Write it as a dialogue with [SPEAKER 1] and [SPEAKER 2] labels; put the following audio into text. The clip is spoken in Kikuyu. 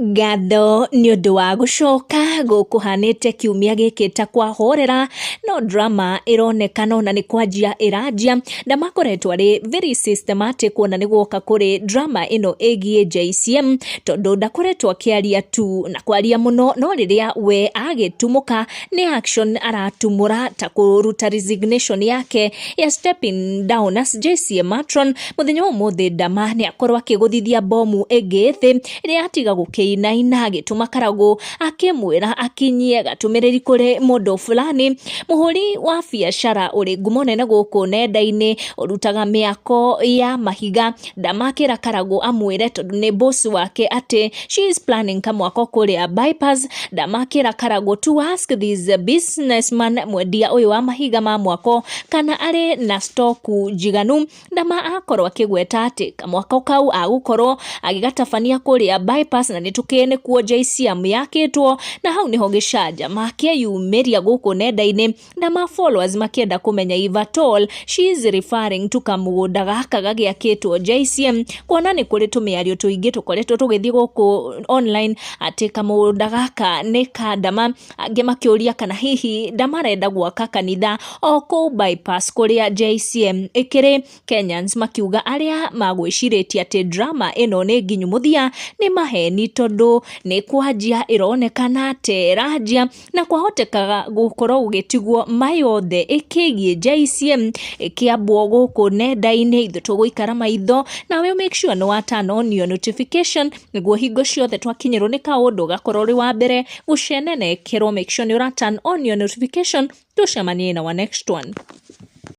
[SPEAKER 1] Ngatho nĩ ũndũ wa gũcoka gũkũhanĩte kiumia gĩkĩ ta kwahorera, no drama ĩronekana ona nĩ kwanjia ĩranjia. Ndamakoretwo arĩ very systematic kuona nĩ guoka kũrĩ drama ĩno ĩgiĩ JCM, tondũ ndakoretwo akĩaria tu na kwaria mũno, no rĩrĩa we agĩtumũka nĩ action aratumũra, ta kũruta resignation yake ya stepping down as JCM matron. Mũthenya wa ũmũthĩ Ndama nĩ akorwo akĩgũthithia bomu ĩngĩ thĩ ĩrĩa atiga gũkĩinaina, agĩtũma Karagũ akĩmwĩra akinyie gatũmĩrĩri kũrĩ mũndũ fulani, mũhũri wa biacara ũrĩ ngumo nene gũkũ nenda-inĩ, ũrutaga mĩako ya mahiga. Ndamakĩra Karagũ amwĩre, tondũ nĩ boss wake, atĩ she is planning kamwako kũrĩa Bypass. Ndamakĩra Karagũ to ask this businessman, mwendia ũyũ wa mahiga ma mwako, kana arĩ na stoku njiganu. Ndama akorwo akĩgweta atĩ kamwako kau agũkorwo agĩgatabania kũrĩa Bypass, na nĩtũkĩĩ nĩkuo JCM yakĩtwo, na hau nĩho gĩcanjama kĩeyumĩria gũkũ nenda-inĩ, na ma followers makĩenda kũmenya if at all she is referring to kamũgũnda gaka gagĩakĩtwo JCM, kuona nĩ kũrĩ tũmĩario tũingĩ tũkoretwo tũgĩthiĩ gũkũ online atĩ kamũgũnda gaka nĩ ka Ndama. Angĩ makĩũria kana hihi Ndama arenda gwaka kanitha o kũu Bypass kũrĩa JCM ĩkĩrĩ. Kenyans makiuga arĩa magwĩcirĩtie atĩ drama ĩno nĩ nginyu mũthia nĩ maheni, tondũ nĩ kwanjia ĩronekana ta ĩranjia, na kwahotekaga gũkorwo gũgĩtigwo mayothe ĩkĩgiĩ JCM ĩkĩambwo gũkũ nenda-inĩ. Ithuĩ tũgũikara maitho nawe, make sure nĩ wa turn on your notification nĩguo hingo ciothe twakinyĩrwo nĩ kaũndũ ũgakorwo ũrĩ wa mbere gũcenenekerwo. Make sure nĩ ũra turn on your notification. Tũcemanie na wa next one.